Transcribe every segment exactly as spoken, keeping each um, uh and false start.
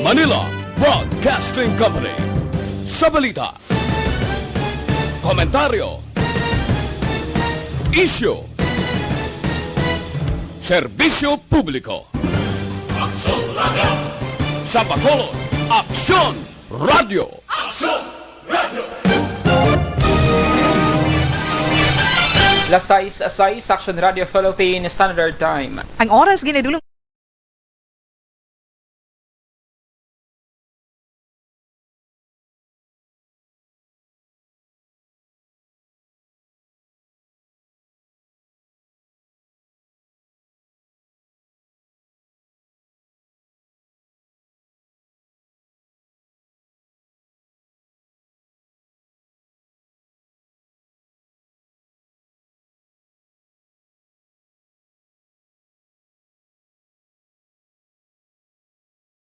Manila Broadcasting Company. Sa balita, komentaryo, isyu, serbisyo publiko. Aksyon Radio! Sa Bacolod, Aksyon Radio! Aksyon Radio! Las sais sais, Aksyon Radio Philippine Standard Time. Ang oras ginadulong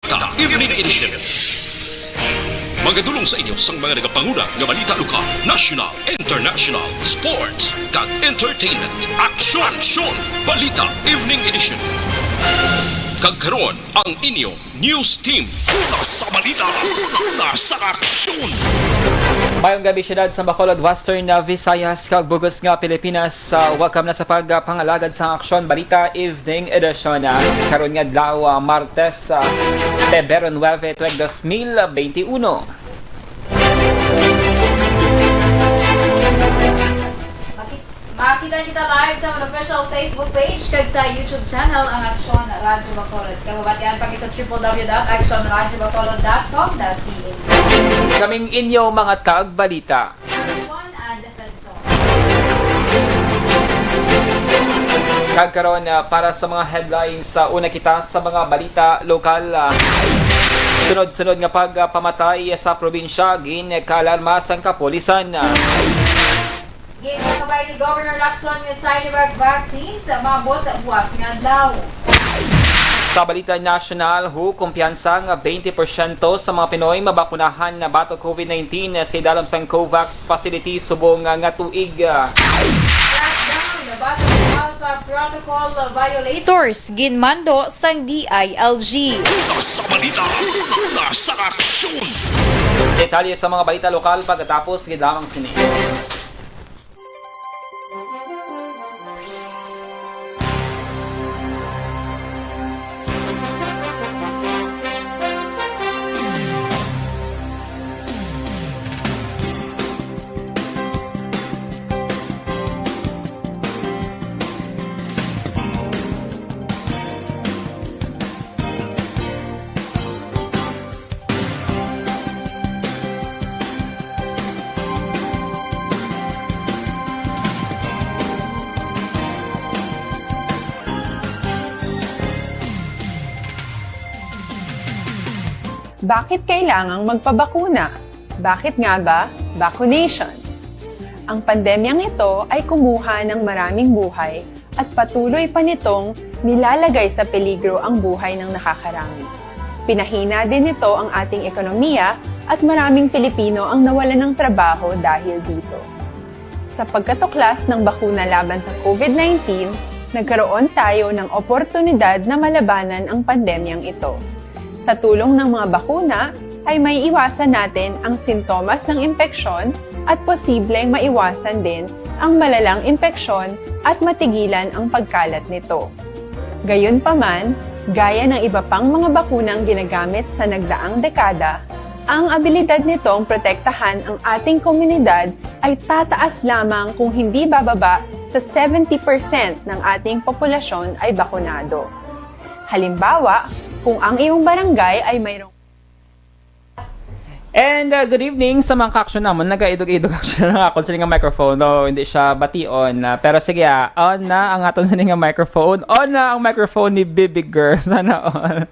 The Evening Edition. Magadulong sa inyo sang mga nagapanguna nga balita lokal, national, international, sports, kag entertainment. Aksyon! Aksyon! Balita Evening Edition. Kag karon, ang inyo news team. Una sa balita, una sa aksyon. Mayong gabi, siyudad sa Bacolod, Western, uh, Visayas, kag bug-os nga Pilipinas. Uh, welcome na sa pagpangalagad sa Aksyon Balita Evening Edition, uh, karon nga adlaw, uh, Martes, uh, Pebrero nuebe, tuig dos mil benti uno. Makita kita live sa amon official Facebook page kag sa YouTube channel, ang Aksyon Radyo Bacolod. Kag mabatian pa kita sa triple W dot aksyon radyo bacolod dot com dot P H. Kaming inyo mga tagbalita. Aksyon and Defensor. Kag karon, ah, para sa mga headlines, sa una kita sa mga balita lokal, ah, sunod-sunod nga pagpamatay sa probinsya, ginkaalarma sang kapulisan. Ginpakabay ni Governor Lacson nga Sinovac vaccines maabot buwas nga adlaw. Sa balita nasyonal, who, kumpiyansa nga twenty porsyento sa mga Pinoy mabakunahan na batok COVID nineteen sa idalom sang COVAX facility subong nga tuig. Crackdown batok sa Alpha Protocol violators, ginmando sang D I L G. Una sa balita, una sa aksyon. Detalye sa mga balita lokal pagkatapos gid lamang sini. Bakit kailangang magpabakuna? Bakit nga ba vaccination? Ang pandemyang ito ay kumuha ng maraming buhay at patuloy pa nitong nilalagay sa peligro ang buhay ng nakakarami. Pinahina din nito ang ating ekonomiya at maraming Pilipino ang nawalan ng trabaho dahil dito. Sa pagkatuklas ng bakuna laban sa COVID nineteen, nagkaroon tayo ng oportunidad na malabanan ang pandemyang ito. Sa tulong ng mga bakuna, ay maiiwasan natin ang sintomas ng impeksyon at posibleng maiwasan din ang malalang impeksyon at matigilan ang pagkalat nito. Gayunpaman, gaya ng iba pang mga bakunang ginagamit sa nagdaang dekada, ang abilidad nitong protektahan ang ating komunidad ay tataas lamang kung hindi bababa sa seventy percent ng ating populasyon ay bakunado. Halimbawa, kung ang iyong barangay ay mayroong And, uh, good evening sa mga ka-aksyon namon. Nagaidog-idog aksyon na nga akon sini nga microphone. No, hindi siya bation. Uh, pero sige, ah, on na ang aton sini nga microphone. On na ang microphone ni Bibi Girl. Sana all.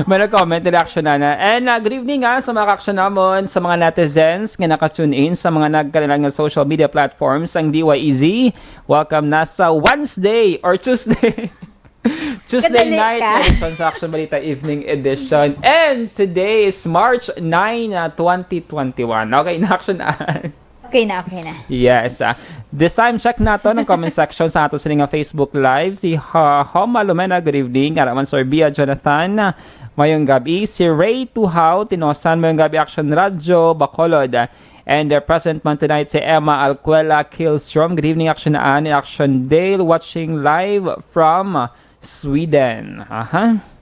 May nag-comment, nag-reaction na na. And, uh, good evening, ah, sa mga ka-aksyon namon, sa mga netizens nga naka-tune in sa mga nagkalain-lain nga social media platforms, ang D Y E Z. Welcome na sa Wednesday or Tuesday. Tuesday Kadali night ka. Edition sa Aksyon Balita Evening Edition. And today is March nine, ah, twenty twenty-one. Okay, na-action na. Okay na, okay na. Yes. Ah. This time, check nato ang comment section sa ato sini nga Facebook Live. Si Ha-, Homa Lumena, good evening. Ara man, Sir Bia Jonathan, mayong gabi. Si Ray Tuhaw, Tinosan, mayong gabi, Action Radio, Bacolod. And uh, present man tonight si Emma Alcuela Kilstrom. Good evening, Action Ann and Action Dale, watching live from uh, Sweden. Aha.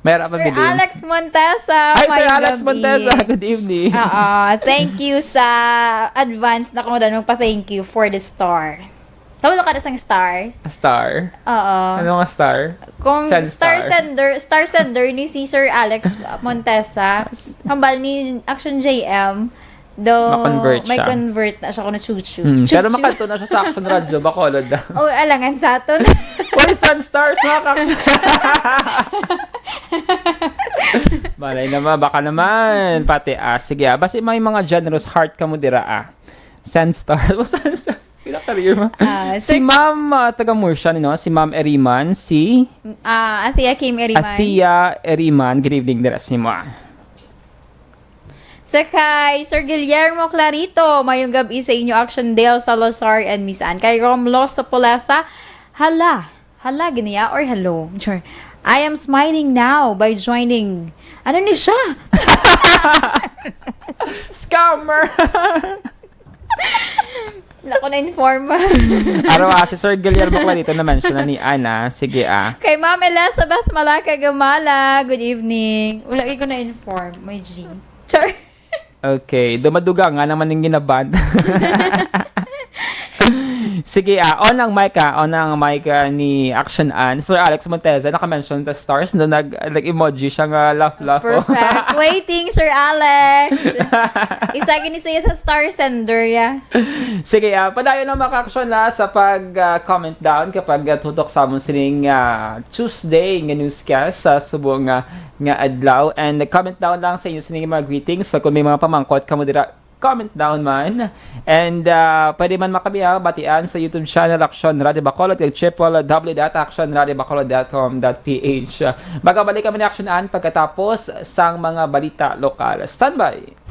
Meron pa, Sir Bidin? Alex Montesa, Hi, Sir mayong Alex gabi. Montesa. Good evening. Oo, thank you sa advance na kung ano, magpa-thank you for the star. Tawag ka na sang star? A star? Oo. Ano nga star? Kung Send star star. Sender, star sender ni si Sir Alex Montesa, hambal ni Action J M, do Ma-convert may siya. Convert na siya kuno chuchu. Hmm, pero Chuchu. Makanto na siya sa Action Radio, Bacolod. Oh, alangan sa aton. Uy, Sun Stars, mga kak-, malay naman, baka naman. Pati, ah, sige, ah, basi may mga generous heart ka mo dira, ah. Sun Stars. Sun Stars. Pila career mo? Ah, Si sir- Ma'am, ah, taga Murcia, no? Si Ma'am Eriman, si Ah, Athea Kim Eriman. Athea Eriman. Good evening, dira sa imo, ah. Sa kay Sir Guillermo Clarito, mayong gabi sa inyo, Action Dale Salazar and Miss Ann. Kay Rom Los Sapolesa, hala, hala, giniya or hello? Sure. I am smiling now by joining. Ano ni siya? Scammer! Wala ko na-inform. Araw, ah, si Sir Guillermo Clarito na-mention na ni Ana. Sige, ah. Kay Ma'am Elizabeth Malaca Gamala, good evening. Wala ko na-inform. May G. Char. Okay, dumaduga nga naman yung ginaban. Sige, ah, on ang mic, ah, on ang mic, ah, ni Action Ann. Sir Alex Monteza, naka-mention the stars, na nag, nag-emoji siya nga laugh-laugh, oh. Perfect. Waiting, Sir Alex. Isa gini siya sa star sender, ya. Sige, ah, padayon lang, mga ka-action, na sa pag, ah, comment down kapag, ah, tutok sa amon sining, ah, Tuesday nga newscast sa subong nga, nga adlaw. And comment down lang sa inyo sining mga greetings. So, kung may mga pamangkot kamo dira, comment down man. And, ah, pwede man makami, ah, batian sa YouTube channel Action Radio Bacolod kag triple W dot action radio bacolod dot com dot P H. Magabalik kami ni Action Ann pagkatapos sang mga balita lokal. Standby!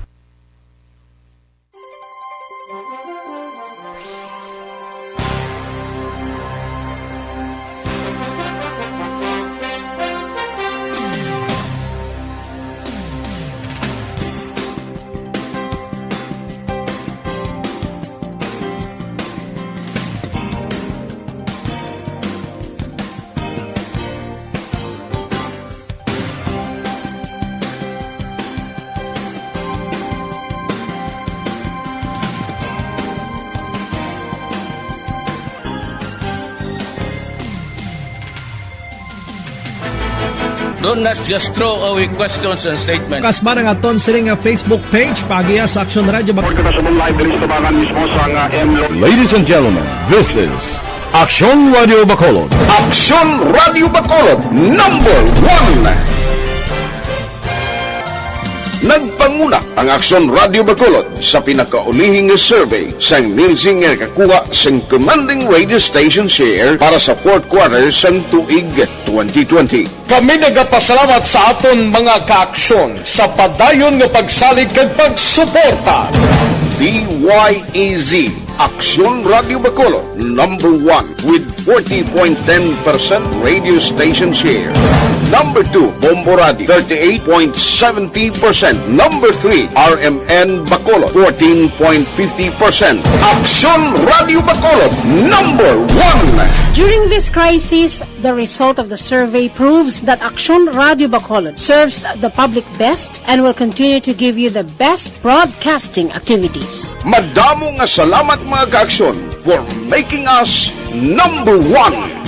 Don't not just throw away questions and statements. Kasma nga aton sini nga Facebook page, paagiha sa Action Radio Bacolod. Kita sa live diri sa tubangan mismo sa nga M Lo- Ladies and gentlemen, this is Action Radio Bacolod. Action Radio Bacolod, number one. Nagpanguna ang Action Radio Bacolod sa pinakaulihing nga survey sang Nielsen nga nakakuha sang commanding radio station share para sa fourth quarter sang tuig twenty twenty. Kami nagapasalamat sa aton mga kaaksyon sa padayon nga pagsalig kag pagsuporta. D Y E Z, Aksyon Radio Bacolod, number one with forty point ten percent radio station share. Number two, Bombo Radio, thirty-eight point seventy percent. Number three, R M N Bacolod, fourteen point fifty percent. Aksyon Radio Bacolod, number one. During this crisis, the result of the survey proves that Aksyon Radio Bacolod serves the public best and will continue to give you the best broadcasting activities. Madamo nga salamat, mga kaaksyon, for making us number one.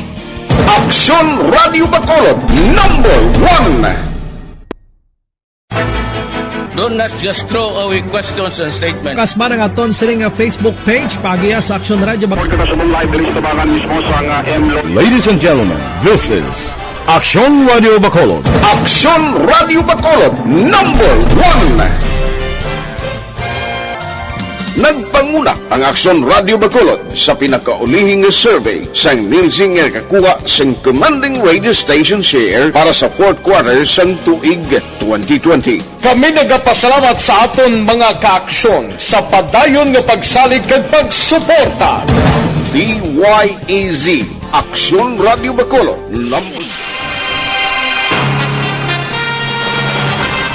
Aksyon Radio Bacolod, number one. Don't not just throw away questions and statements. Kasma nga aton sini nga Facebook page, paagiha sa Action Radio Bacolod. Kita sa live diri sa tubangan mismo sa nga M Lo- Ladies and gentlemen, this is Action Radio Bacolod. Action Radio Bacolod, number one. Nagpanguna ang Aksyon Radio Bacolod sa pinakaulihing nga survey sang Nielsen nga nakakuha sang commanding radio station share para sa fourth quarter sang tuig twenty twenty. Kami nagapasalamat sa aton mga kaaksyon sa padayon nga pagsalig kag pagsuporta. D Y E Z, Aksyon Radio Bacolod, number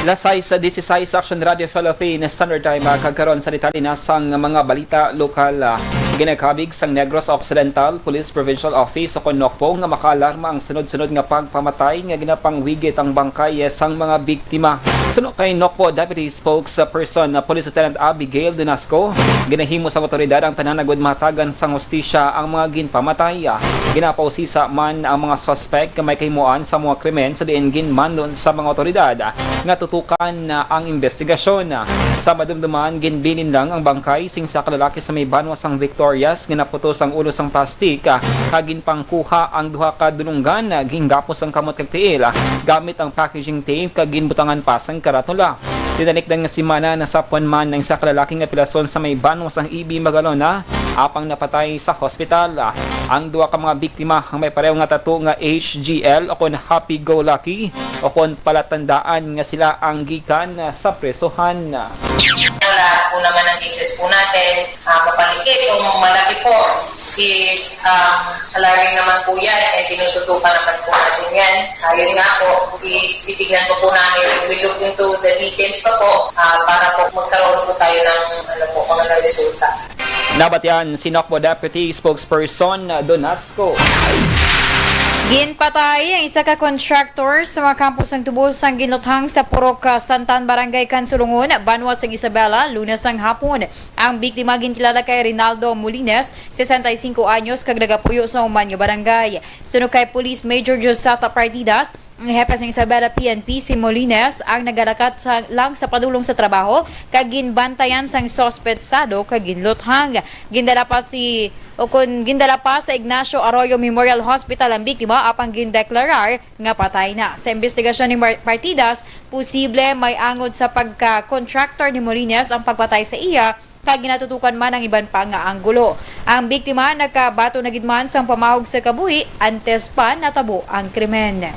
Las sais dieciséis, Action Radio Philippines Standard Time, ah, kag karon sa detalye na sang mga balita lokal, ah, ginakabig sang Negros Occidental Police Provincial Office o kon NOCPO nga makaalarma ang sunod-sunod nga pagpamatay nga ginapangwigit ang bangkay sang mga biktima. Suno kay NOCPO Deputy Spokesperson, ah, Police Lieutenant Abigail Donasco, ginahimo sang awtoridad ang tanan agud mahatagan sang hustisya ang mga ginpamatay. Ginapausisa man ang mga suspek nga may kahimuan sa mga krimen sa diin ginmando sa mga awtoridad nga tutukan ang imbestigasyon. Sa madumduman, ginbilin lang ang bangkay sing isa ka lalaki sa may banwa sang Victorias nga naputos ang ulo sang plastik, kag ginpangkuha ang duha ka dulonggan, ginggapos ang kamot kag tiil gamit ang packaging tape kag ginbutangan pa sang karatula. Tinalikdan nga semana, nasapwan man ang isa ka lalaki nga pilason sa may banwa sang E B Magalona, apang napatay sa hospital. Ang duha ka mga biktima ang may pareho nga tattoo nga H G L o kon Happy Go Lucky o kon palatandaan nga sila ang gikan sa presohan. Lahat po naman ng cases po natin, ah, mapalikit o malaki po is, um, alarming naman po yan. Eh, tinututukan naman po natin yan. Ayun nga po, is titignan po po namin, we look into the details pa po, ah, para po magkaroon po tayo ng, ano po, mga resulta. Nabatian si NOCPO Deputy Spokesperson Donasco. Ginpatay ang isa ka contractor sa mga kampo sang tubo sang ginluthang sa Purok, ah, Santan, Barangay Kansulungon, banwa sang Isabela, Lunes sang hapon. Ang biktima ginkilala kay Rinaldo Molines, sesenta y cinco anyos, kag nagapuyo sa human nga barangay. Suno kay Police Major Josata Partidas, ang hepe sang Isabela P N P si Molines ang nagalakat sa, lang sa padulong sa trabaho kag ginbantayan sang suspetsado kag ginluthang. Gindala pa si, o kon gindala pa sa Ignacio Arroyo Memorial Hospital ang biktima, apang gindeklarar nga patay na. Sa imbestigasyon ni Mar-, Partidas, posible may angod sa pagka-contractor ni Molines ang pagpatay sa iya, kag ginatutukan man ang iban pa nga anggulo. Ang biktima nakabaton na gid man sang pamahog sa kabuhi antes pa natabo ang krimen.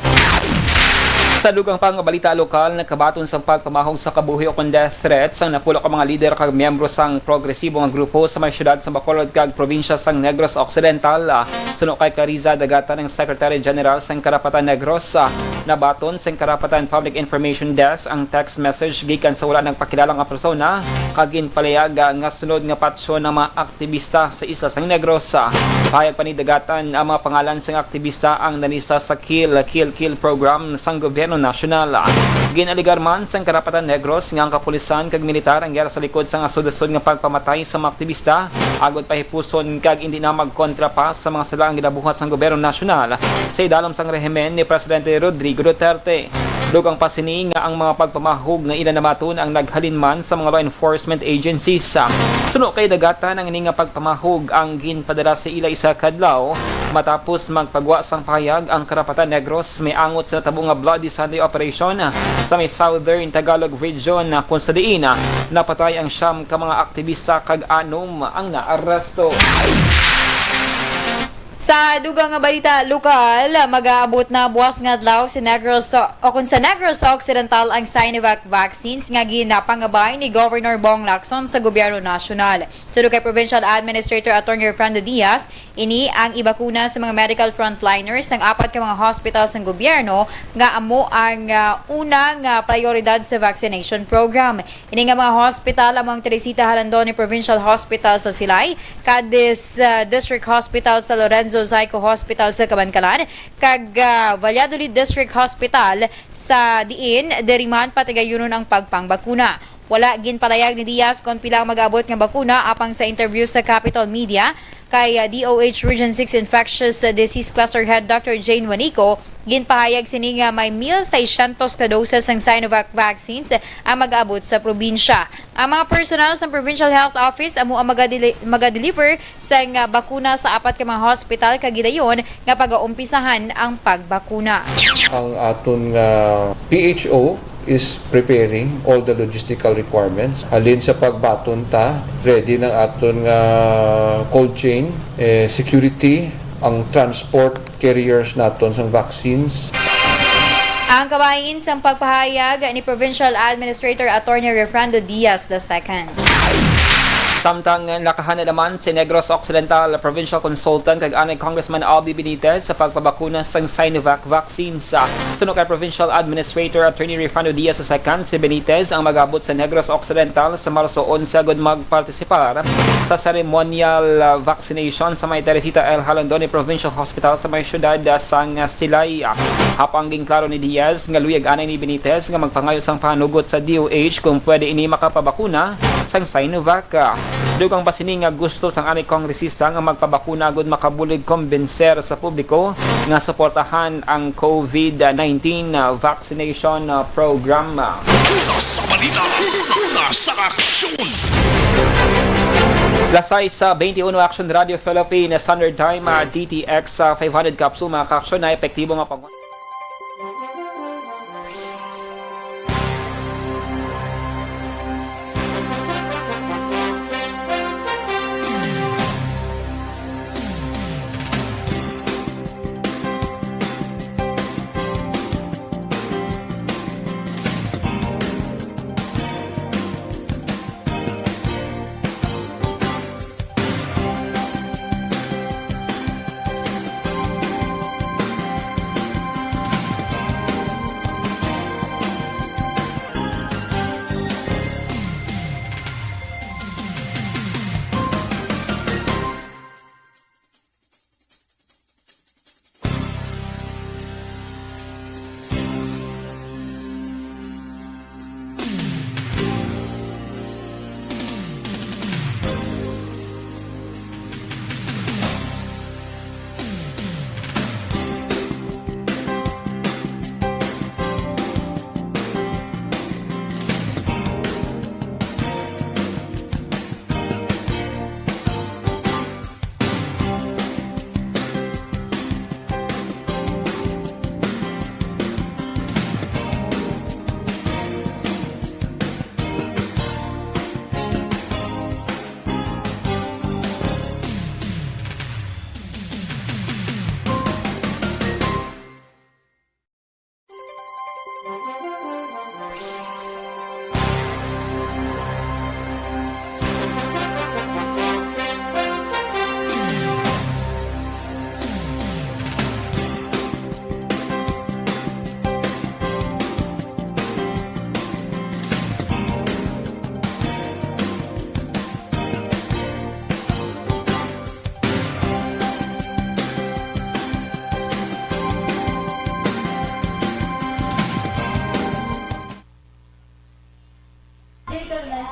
Sa dugang pa nga balita lokal, nakabaton sang pagpamahog sa kabuhi o kon death threats ang napulo ka mga lider kag miyembro sang progresibo nga grupo sa may siyudad sa Bacolod kag probinsya sang Negros Occidental. Suno kay Kariza Dagatan, ang Secretary General sang Karapatan Negros, nabaton sang Karapatan Public Information Desk ang text message gikan sa wala nagpakilala nga persona kag ginpalayag nga sunod nga patsyon ang mga aktibista sa isla sang Negros. Pahayag pa ni Dagatan, ang mga pangalan sang aktibista ang nalista sa Kill, Kill, Kill program sang gobyerno nasyonal. Ginaligar man sang Karapatan Negros nga ang kapulisan kag militar ang yara sa likod sang asod-asod nga pagpamatay sa mga aktibista, agod pahipuson kag indi na magkontra pa sa mga sala ang ginabuhat sang gobyerno nasyonal sa idalom sang rehimen ni Presidente Rodrigo Duterte. Dugang pa sini nga ang mga pagpamahog nga ila nabaton ang naghalin man sa mga law enforcement agencies. Suno kay Dagatan, ang ini nga pagpamahog ang ginpadala sa ila isa ka adlaw matapos magpagwa sang pahayag ang Karapatan Negros may angot sa natabo nga Bloody Sunday operation sa may Southern Tagalog Region, kung sa diin napatay ang siyam ka mga aktibista kag anom ang naaresto. Sa dugang nga balita lokal, mag-aabot na buwas nga adlaw si Negros, o kon sa Negros Occidental ang Sinovac vaccines nga ginapangabay ni Governor Bong Lacson sa gobyerno nasyonal. Suno kay Provincial Administrator Attorney Refrando Diaz, ini ang ibakuna sa mga medical frontliners sang apat ka mga hospital sang gobyerno nga amo ang, ah, unang, ah, prioridad sa vaccination program. Ini nga mga hospital amo ang Teresita Jalandoni Provincial Hospital sa Silay, Cadiz, ah, District Hospital sa Lorenzo Zayco Hospital sa Kabankalan, kag, ah, Valladolid District Hospital, sa diin diri man patigayunon ang pagpangbakuna. Wala ginpalayag ni Diaz kon pila ang mag-abot nga bakuna, apang sa interview sa Capital Media kay, ah, D O H Region six Infectious Disease Cluster Head Doctor Jane Wanico, ginpahayag sini nga may mil seiscientos ka doses sang Sinovac vaccines ang mag-abot sa probinsya. Ang mga personnel sa Provincial Health Office amo ang magadili-, magadeliver sang, ah, bakuna sa apat ka mga hospital kag gidayon nga pagaumpisahan ang pagbakuna. Ang aton nga P H O is preparing all the logistical requirements. Halin sa pagbaton ta, ready ng aton nga cold chain, eh, security, ang transport carriers naton sang vaccines. Ang kabahin sang pagpahayag ni Provincial Administrator Attorney Refrando Diaz the second. Samtang nakahanad naman si Negros Occidental Provincial Consultant kag anay Congressman Albi Benitez sa pagpabakuna sang Sinovac vaccines. Suno kay Provincial Administrator Attorney Refrando Diaz the second, si Benitez ang magabot sa Negros Occidental sa Marso onse agud magpartisipar sa ceremonial, ah, vaccination sa may Teresita L. Jalandoni Provincial Hospital sa may siyudad, ah, sang, ah, Silay. Apang ginklaro ni Diaz nga luyag anay ni Benitez nga magpangayo sang panugot sa D O H kung pwede ini makapabakuna sang Sinovac. Dugang pa sini nga gusto sang anay kongresista nga magpabakuna agud makabulig kumbenser sa publiko nga suportahan ang COVID nineteen vaccination program. Una sa balita, una sa aksyon. Lasay sa twenty-one Action Radio Philippines Standard Time, ah, D T X ah, five hundred capsule, mga kaaksyon, na epektibo nga pang-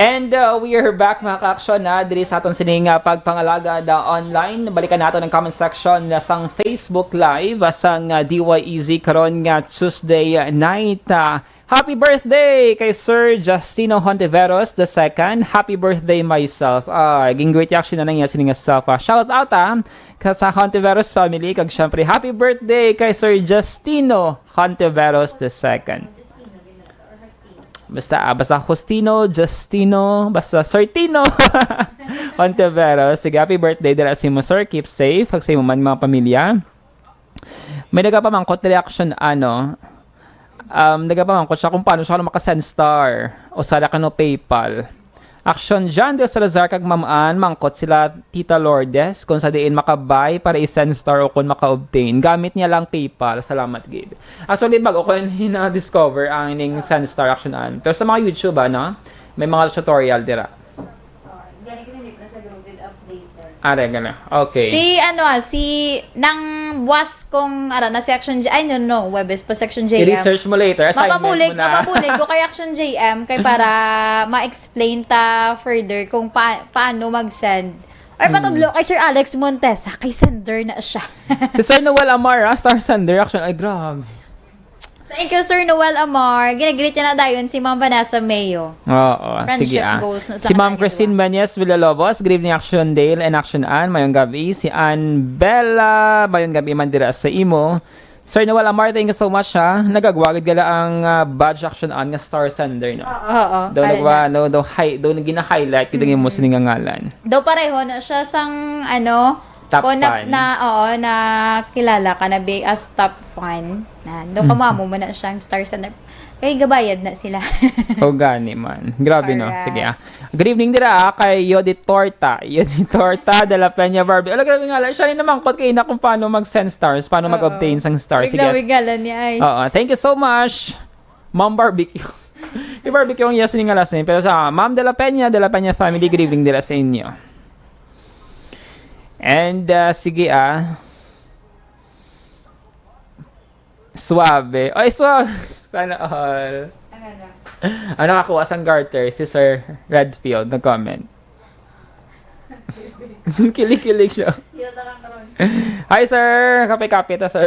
And uh, we are back, mga kaaksyon, na diri sa aton sining uh, pagpangalagad uh, online. Balikan nato ang comment section uh, sang Facebook Live uh, sang uh, D Y E Z karon nga Tuesday night. Uh, happy birthday kay Sir Justino Hontiveros the second. Happy birthday myself. Uh, ging-greet actually na niya sining self. Uh, shout out ah, ka sa Hontiveros family kag syempre happy birthday kay Sir Justino Hontiveros the second. Basta, ah, basta Justino, Justino, basta Sortino. Ontiveros. Sige, happy birthday dira sa imo, sir. Keep safe. Kag sa imo man, mga pamilya. May nagapamangkot reaction, ano, um, nagapamangkot siya kung paano siya maka-send star o sara kano PayPal. Action John Del Salazar kag Ma'am Ann, mangkot sila Tita Lourdes kung sa diin maka-buy para i-send star o kung maka-obtain. Gamit niya lang PayPal. Salamat gid. Actually, bago ko yun na-discover ang ining send star action an. Pero sa mga YouTube, ano, may mga tutorial dira. Are, gana. Okay. Si ano ah, si nang buwas kong ara na section J, ay no, no, Webes pa section J M. I-research mo later. Assignment Mapabulig, mo na. Mapabulig ko kay action J M kay para ma-explain ta further kung pa, paano mag-send. Or patudlo kay Sir Alex Montesa, kay sender na siya. Si Sir Noel Amar, ah, star sender action. Ay, grabe. Thank you, Sir Noel Amar. Ginagreet niya na dayon si Ma'am Vanessa Mayo. Oo, Friendship sige ah. goals na sa Si Ma'am kanya, Christine diba? Menyes Villalobos, good evening, Action Dale and Action Ann. Mayong gabi. Si Ann Bella, mayong gabi man dira sa imo. Sir Noel Amar, thank you so much, ha. Nagagwagid gala ang, ah, badge action an nga star sender, no? Oo, oo. Daw Kaya nagwa-, na. no, daw hi-, daw gina-highlight kita Mm. mo sining nga ngalan. Daw pareho na siya sang, ano, Top kung na, fan. na, oo, na kilala ka na big as top fan. Na, daw Mm. kamamo mo na siyang star sender. Kay gabayad na sila. O gani man. Grabe, no? Alright. Sige, ah. Good evening dira, ah, kay Yodi Torta. Yodi Torta de la Peña Barbie. Ala, grabe nga lang. Siya rin namangkot kay ina kung paano mag-send stars, paano Oo. mag-obtain sang stars. Sige. Wigla-wigla lang niya ay. Oo. Thank you so much, Ma'am Barbecue. Yung Barbecue ang yes nga last name. Pero sa Ma'am de la Peña, de la Peña family, good evening dira sa inyo. And, ah, sige, ah. Suabe. Ay, suabe. Sana all. Ano na? Ang nakakuha sang garter, si Sir Redfield, nag-comment. Kilig-kilig siya. Hi, sir. Kape-kape ta, sir.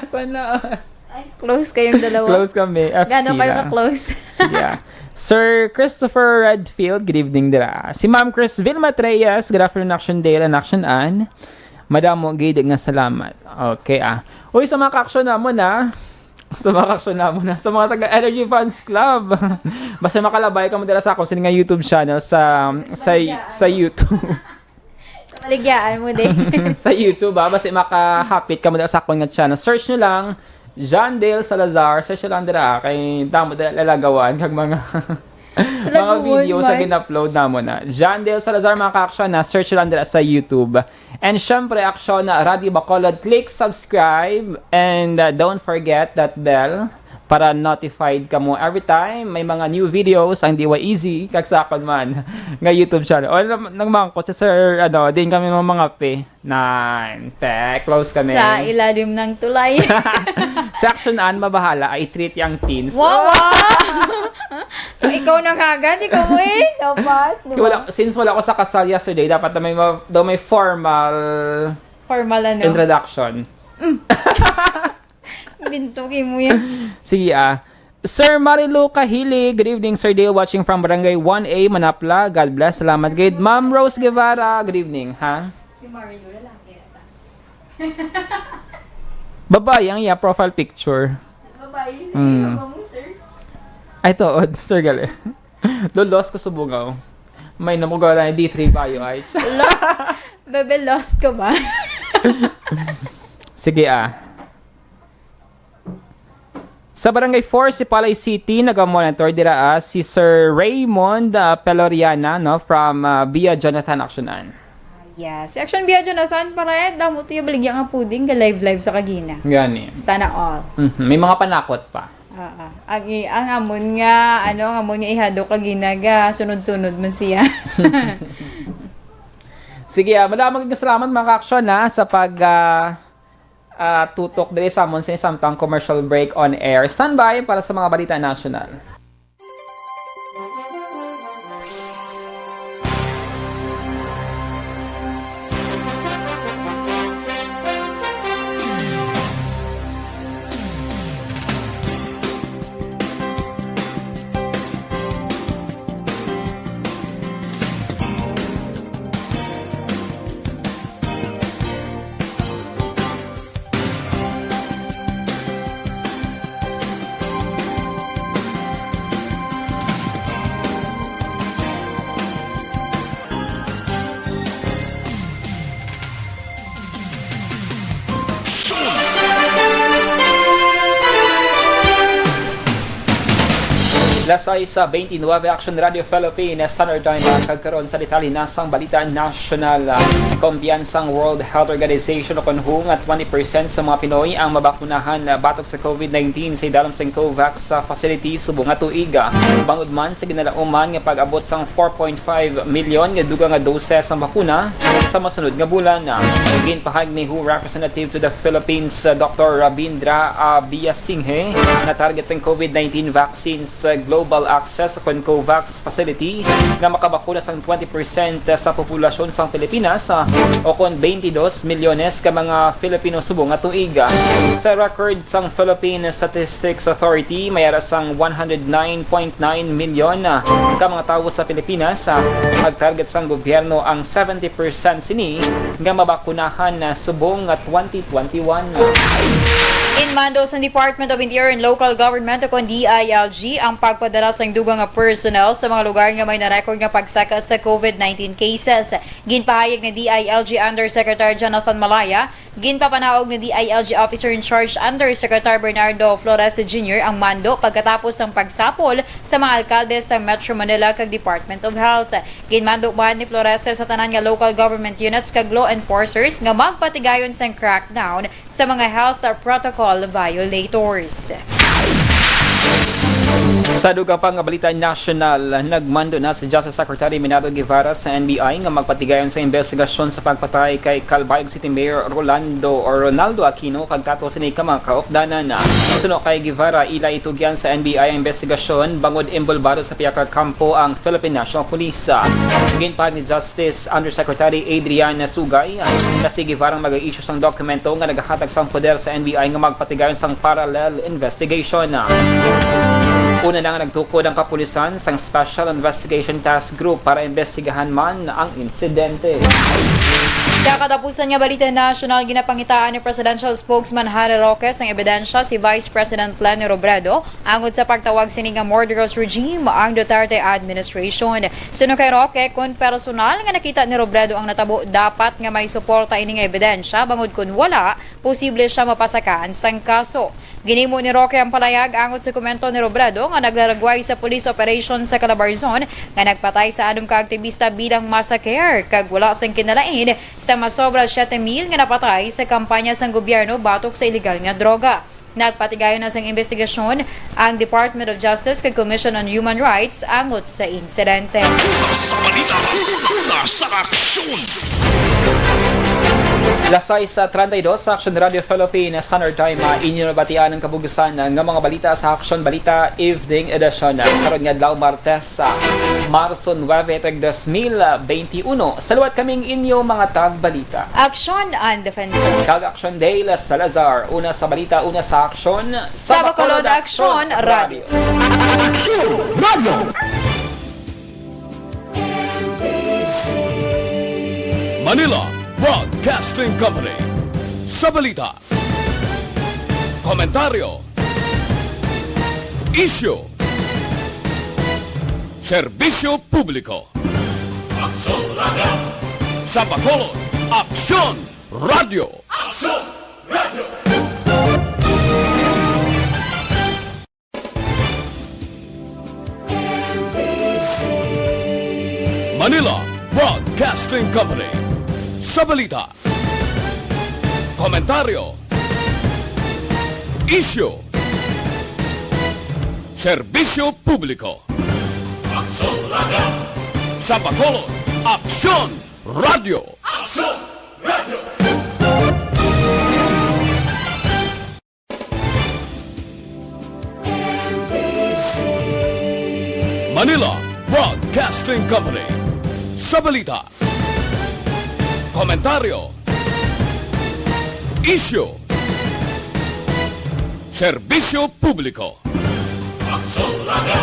Sana all. Ay, close kayong dalawa. Close kami. F C Gano'n kayo lang. ka-close? Sige, ah. Sir Christopher Redfield, good evening dira. Si Ma'am Chris Vilma Treyes, good afternoon, Action Dale and Action Ann. Madamo gid nga salamat. Okay, ah. Uy, sa mga ka-action namon, ah. Sa mga ka-action namon, ah. Sa mga taga Energy Fans Club. Basta makalabay kamo dira sa akon sini nga YouTube channel sa, sa, Maligayaan. sa YouTube. Sa maligyaan mo din. Sa YouTube, ah. Basta makahapit kamo dira sa akon nga channel. Search nyo lang, John Dale Salazar. Search nyo lang dira, ah. Kay damo dira lalagawan kag mga mga Laguon video sa man. gin-upload namon na. John Dale Salazar, mga ka-action, na search lang dira sa YouTube. And syempre, action na Radio Bacolod, click subscribe and, uh, don't forget that bell para notified kamo every time may mga new videos ang D Y E Z, kag sa akon man nga YouTube channel. O, nam-, nang mangkot si Sir, ano, din kami mga, mga pe. Nine. Te, close kami. Sa ilalim ng tulay. Si Action Ann mabahala, I treat young teens. Wow, Oh! wow! Kung ikaw nang hagad, ikaw mo eh. Dapat, di Kaya wala, ba? since wala ko sa kasal yesterday, dapat na may ma-, daw may formal Formal ano? introduction. Mm. Bintuki mo yan. Sige, ah. Sir Marilu Kahili, good evening, Sir Dale, watching from Barangay one A, Manapla. God bless, salamat gid. Ma'am Rose Guevara, good evening, ha? Si Marilu, lalaki yata. Babae ang iya profile picture. Babae, Mm. ano mo, sir? Ay, to, oh, sir, gali. Lo, lost ko subong, oh. May namugaw na D three bio, ay. Lost? Bebe, lost ka ba? Sige, ah. Sa Barangay four, Sipalay City, nagamonitor dira, ah, si Sir Raymond, ah, Peloriana, no, from, ah, Via Jonathan Action Ann. Ah, yes. Si Action Via Jonathan, para eh, damo to yung baligya nga puding, ga-live-live sa kagina. Gani. Sana all. Mhm. May mga panakot pa. Oo. Ang i-, ang amon nga, ano, ang amon nga ihado kagina ga, sunod-sunod man siya. Sige, ah, madaming salamat, mga ka-action, ha, sa pag, ah, ah, tutok diri sa amon sa samtang commercial break on air. Standby para sa mga balita national. Las sais beintinuebe, Action Radio Philippines, Standard Time, kag karon sa detalye na sang balita nasyonal. Kumpiyansang World Health Organization ukon W H O nga twenty percent sa mga Pinoy ang mabakunahan batok sa COVID nineteen sa idalom sang COVAX facility subong nga tuig. Bangod man sa ginalauman nga pag-abot sang four point five milyon nga dugang nga doses sang bakuna sa masunod nga bulan. Ginpahayag ni W H O Representative to the Philippines, uh, Doctor Rabindra Abiasinghe, nga target sang COVID nineteen vaccines, uh, global access kon COVAX facility nga makabakuna sang twenty percent sa populasyon sang Pilipinas, ah, o kon twenty-dos milyones ka mga Filipino subong nga tuig. Sa record sang Philippine Statistics Authority, may ara sang one hundred nine point nine milyon, ah, ka mga tawo sa Pilipinas, ah, nagtarget sang gobyerno ang seventy percent sini nga mabakunahan, ah, subong nga twenty twenty-one. Ginmando sang Department of Interior and Local Government o kon D I L G ang pagpadala sang dugang nga personnel sa mga lugar nga may na-record nga pagsaka sa COVID nineteen cases. Ginpahayag ni D I L G Undersecretary Jonathan Malaya, ginpapanaog ni D I L G Officer in Charge Undersecretary Bernardo Flores Junior ang mando pagkatapos sang pagsapol sa mga alkalde sa Metro Manila kag Department of Health. Ginmando man ni Flores sa tanan nga local government units kag law enforcers nga magpatigayon sang crackdown sa mga health protocol violators. Sa dugang pa nga balita nasyonal, nagmando na si Justice Secretary Minado Guevara sa N B I nga magpatigayon sa investigasyon sa pagpatay kay Calbayog City Mayor Rolando o Ronaldo Aquino kag kato sini ka mga kaupdanan. Suno kay Guevara, ila itugyan sa N B I ang investigasyon bangod inbolbado sa pihak ka kampo ang Philippine National Police. Ginpahayag ni Justice Undersecretary Adrian Sugay nga si Guevara ang mag-issue sang dokumento nga nagahatag sang poder sa N B I nga magpatigayon sang parallel investigation. Una na nga nagtukod ang kapulisan sang Special Investigation Task Group para imbestigahan man ang insidente. Sa katapusan nga balita nasyonal, ginapangitaan ni Presidential Spokesman Harry Roque sang ebidensya si Vice President Leni Robredo angot sa pagtawag sini nga murderous regime ang Duterte administration. Suno kay Roque, kon personal nga nakita ni Robredo ang natabo, dapat nga may suporta ini nga ebidensya, bangod kon wala, posible sia mapasakaan sang kaso. Ginhimo ni Roque ang palayag angot sa komento ni Robredo nga naglaragway sa police operation sa Calabarzon nga nagpatay sa anom ka aktibista bilang massacre kag wala sang kinalain sa masobra siyete mil nga napatay sa kampanya sang gobyerno batok sa iligal nga droga. Nagpatigayon na sang imbestigasyon ang Department of Justice kag Commission on Human Rights angot sa insidente. Una sa balita, una sa aksyon. Las sais treinta y dos sa Aksyon Radio Philippines Standard Time, ah, inyo nabatian ang kabugusan nga mga balita sa Aksyon Balita Evening Edition. Karon nga adlaw, Martes, ah, Marso nuebe, tuig dos mil veintiuno. Saluat kaming inyo mga tagbalita. Aksyon and Defensor. Kag Aksyon Dale Salazar. Una sa balita, una sa aksyon. Sa Bacolod, Aksyon Radio. Aksyon Radio. Manila Broadcasting Company. Sa balita, komentaryo, isyu, serbisyo publiko. Aksyon Radio. Sa Bacolod, Aksyon Radio. Aksyon Radio. Manila Broadcasting Company. Sa balita, komentaryo, isyu, serbisyo publiko. Aksyon Radio. Sa Bacolod, Aksyon Radio. Aksyon Radio. Manila Broadcasting Company. Sa balita, komentaryo, isyu, serbisyo publiko. Aksyon Radio.